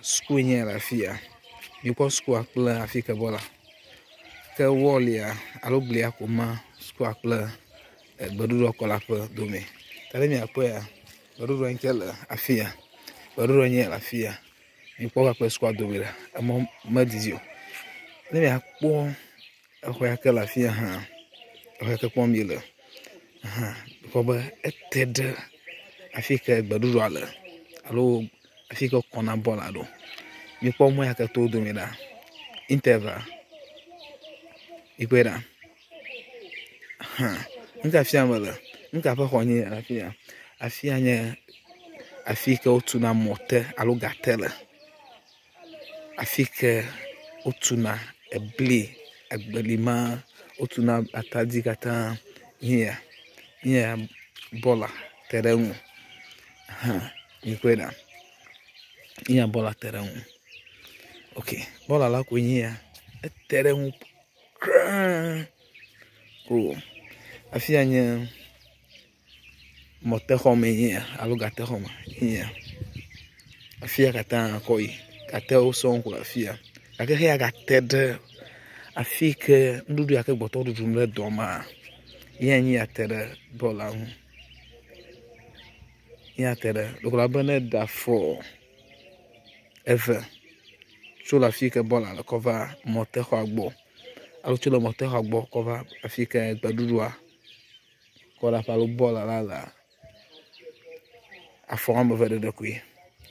Sukue nye ya le afi ya. Mikpɔ sukua kple afi yi ke bɔla. Ke wɔlia alo glia ko ma sukua kple gbeɖuɖɔkɔla ƒe dome. Ale miakpɔea gbeɖuɖɔ ŋkɛ le afi ya. Gbeɖuɖɔ nye le afi ya. Mikpɔ woa kple sukua dome ɖa emɔ medidi o. Ne miakpɔ exɔ ya ke le afi ya hã exɔ ya ke kpɔm miele hã kpɔ be ete ɖe afi yi ke gbeɖuɖɔa le alo afi yi ke wokɔna bɔla ɖo. Mikpɔ mɔ ya ke to wo dome ɖa. Interval mikpɔe ɖa. Hã nu ka fiam mele? Nu ka ƒe xɔ nye le afi ya? Afi ya nye afi yi ke wotuna mɔte alo gate le. Afi yi ke wotuna ebli, agbelima, wotuna atadi katã nye ya. Nye ya bɔla te ɖe eŋu hã mikpɔe ɖa. Nye ya bɔla te ɖe eŋu. Ok bɔla la koe nye ya. Ete ɖe eŋu kraa ko afi ya nye mɔtexɔme nye ya alo gatexɔme nye ya. Afi ya katã kɔ yi gatewo sɔŋ ko le afi ya gake xeya gate ɖe afi yi ke nuɖuɖu ya ke gbɔtɔ ɖuɖum le dɔ mea ye nye ya te ɖe bɔl la ŋu. Ya te ɖe ɖeko abe ne eɖe afɔ eve tso le afi yi ke bɔl le kɔ va mɔtexɔa gbɔ alo tso le mɔtexɔa gbɔ kɔ va afi yi ke gbeɖuɖɔa kɔ ɖe aƒe alo bɔl la lea, afɔ woame eve ɖeɖe koe.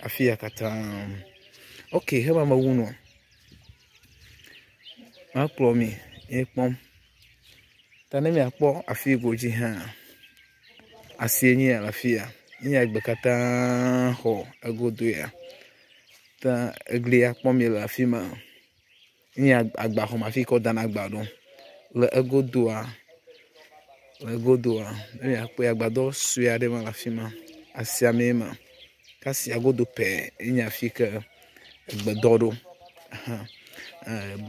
Afi ya katã. Ok hema mewu nu o. Makplɔ mi miekpɔm. Ta ne miakpɔ afi godzi hã, asie nye ya le afi ya. Nye ya gbe katã xɔ egodo ya. Ta egli ya kpɔm miele afi ma. Nye agbaxɔme afi yi ke wodana agba ɖo. Le egodoa, le egodoa ne miakpɔe agbadɔ sue aɖe ma le afi ma. Asia mee ma. Ke asia godo pɛɛ ye nye afi yi ke egbe dɔ ɖo. Ahan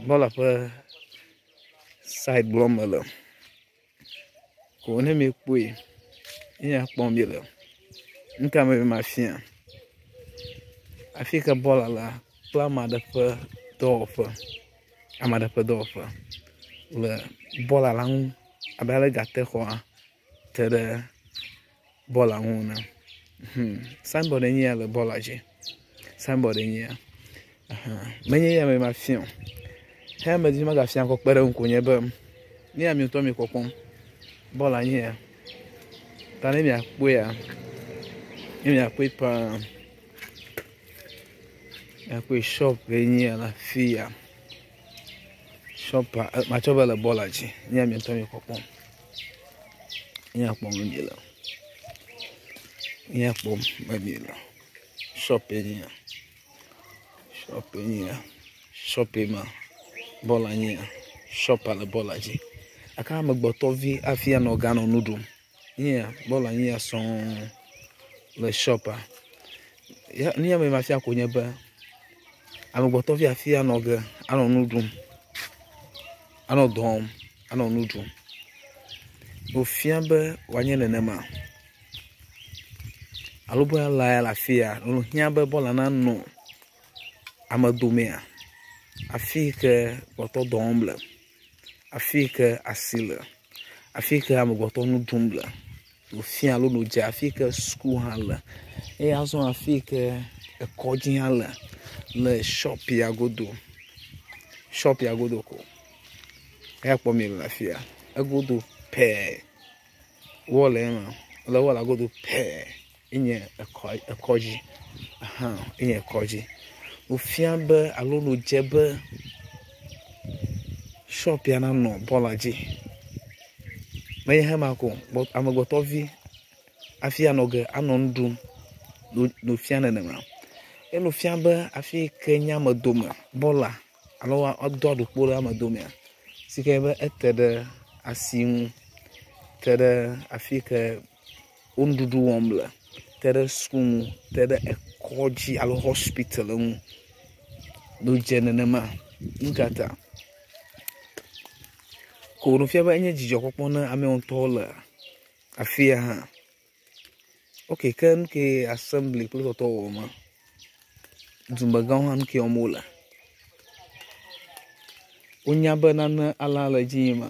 bɔla ƒe side gblɔm mele. Ko ne miekpɔe ne miakpɔ miele nu ka me mafia. Afi yi ke bɔla la kple ame aɖe ƒe dɔwɔƒe. Ame aɖe ƒe dɔwɔƒe le bɔla la ŋu abe ale gatexɔa te ɖe bɔla ŋu ene. Hum signboard enye ya le bɔla dzi. Signboard enye ya. Ahan menye eya me mafia o. Xeya me dzi magafia kɔ kpe ɖe eŋu ko nye be ne ya mi ŋutɔ mi kpɔkpɔm. Bɔla nye ya. Ta ne miakpɔea, ne miakpɔe paa, miakpɔe shop enye ya le afi ya. Shɔpa matsɔ be le bɔla dzi. Ne ya mi ŋutɔ mi kpɔkpɔm. Ne ya kpɔm mi le. Ne ya kpɔm mi le. Shɔp enye ya. Shɔp enye ya. Shɔp ma bɔla nye ya. Shɔpa le bɔla dzi. Gake amegbetɔvi hafi anɔ ganɔ nu ɖum. Nye ya bɔla nye ya sɔŋ le shɔpa. Ya nu ya me mafia ko nye be amegbetɔvi hafi anɔ ge anɔ nu ɖum, anɔ dɔ wɔm, anɔ nu ɖum. Wòfia be wòanye nenema alo be alea le afi ya wòhiã be bɔla nanɔ ame domea, afi yi ke gbɔtɔ dɔ wɔm le, afi yi ke asi le, afi yi ke amegbetɔ nu ɖum le, wòfia alo no dze afi yi ke suku hã le eye azɔ afi yi ke ekɔdzi hã le le shɔp ya godo. Shɔp ya godo ko. Eya kpɔm miele le afi ya. Egodo pɛɛ. Wɔl ye ma. Le wɔla godo pɛɛ enye ekɔ ekɔdzi. Ahan enye ekɔdzi. Wòfia be alo no dze be shɔp ya nanɔ bɔla dzi. Menye hema ko o amegbetɔvi hafi anɔ ge anɔ nu ɖum no fia nenema. Ye no fia be hafi yi ke nye ame dome bɔla alo woado aɖukpo ɖe ame domea si ke be ete ɖe asi ŋu, te ɖe afi yi ke wo nuɖuɖu wɔm le, te ɖe suku ŋu, te ɖe ekɔdzi alo hospital ŋu. No dze nenema. Nu ka ta? Ko no fia be enye dzidzɔkpɔkpɔ na amewo ŋutɔ le afi ya hã. Ok ke nu ke assembly kple tɔtɔ wɔm ma. Dumegãwo hã nu ke wɔm wole. Wonya be nane alea le edzi yim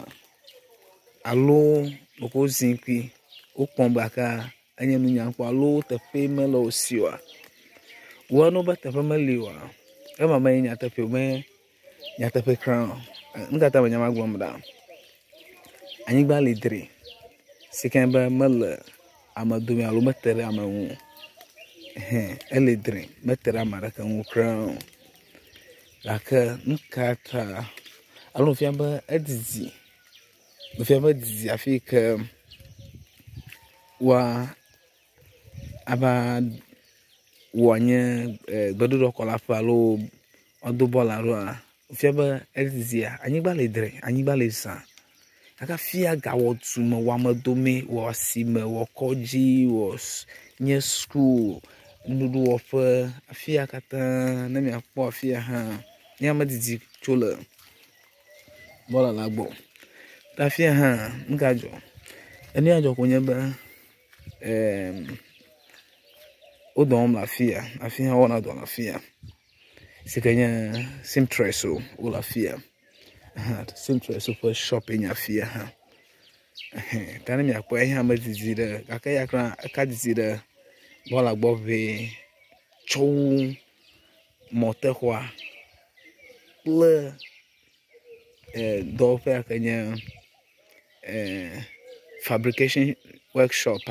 alo ɖeko wozii kpi wokpɔm gake enye nu nyakpɔ alo teƒe mele wo si oa. Wɔ ne wobe teƒe meli oa, ema menye nyateƒe o, menye nyateƒe kura o. Nu ka ta me nya ma gblɔm ɖa? Anyigba li dri si ke be mele ame dome alo mete ɖe ame ŋu o. Ɛhɛ, ele dri mete ɖe ame aɖeke ŋu kura o. Gake nu ka ta alo fia be edidi efia be edidi hafi yi ke woa ava wɔ nye gbeɖuɖɔkɔlaƒe alo woado bɔl ɖoa, efia be edidia anyigba le dri, anyigba le zã. Gake afia gawɔ dume, wɔ amedomee, wɔ asime, wɔ kɔdzi, wɔ nye suku, nuɖuɖuwɔƒe, afia katã ne miakpɔ afia hã, ya medidi tso le bɔla la gbɔ. Ta afia hã nu ka dzɔ? Enu ya dzɔ ko nye be wo dɔ wɔm le afia, hafi hã wowɔna dɔ le afia si ke nye seamstress wole afia. Seamstress ƒe shop ye nye afia hã. Ɛhɛ ta ne miakpɔe eya hã medidi ɖe gake eya kura eka didi ɖe bɔla gbɔ ʋɛe tsɔ wu mɔtexɔa kple dɔwɔƒe ya ke nye fabrication workshop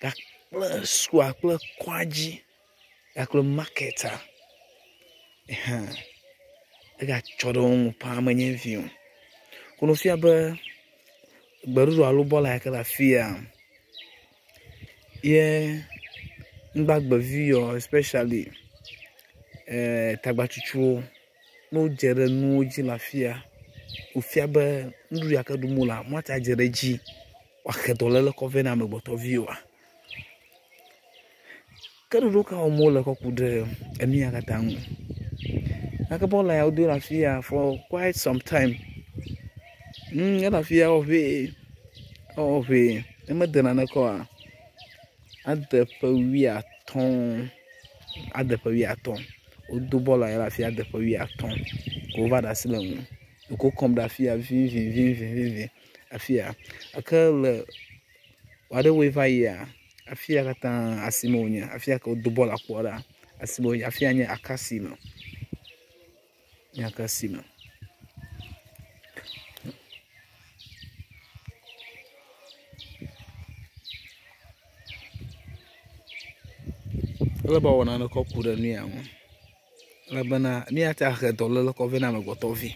kple sukua kple kɔadzi kpakple market hã egatsɔ ɖe wo ŋu paa menye vi o. Ko fia be gbeɖuɖɔ alo bɔla yi ke le afia ye nugbagbevi yawo especially tagbatsutsuwo ne wodze ɖe nuwo dzi le afia wòfia be nuɖuɖu ya ke ɖum wolea mate adze ɖe edzi wòahe dɔléle kɔ vɛ na amegbetɔvi oa. Ke ɖoɖo ka wɔm wole kɔ ku ɖe enu ya katã ŋu? Gake bɔla ya wodo ɖe afi ya for quite some time. Ele afi ya ewɔ ʋee, ewɔ ʋee. Ne mede naneke oa, ade ƒe wuiatɔ̃, ade ƒe wuiatɔ̃. Wodo bɔla ya ɖe afi ya ade ƒe wuiatɔ̃ ko wova ɖe asi le eŋu. Ɖeko wokɔm ɖe afi ya vivivivivivi afi ya. Gake le ɣeaɖewoɣi va yia, afi ya katã asime wonye. Afi ya ke wodo bɔla kpɔ ɖa, asime wonye. Afi ya nye akasime. Nye akasime. Ele be woawɔ nane kɔ ku ɖe nu ya ŋu elabena nu ya ta he dɔléle kɔ vɛ na amegbetɔvi.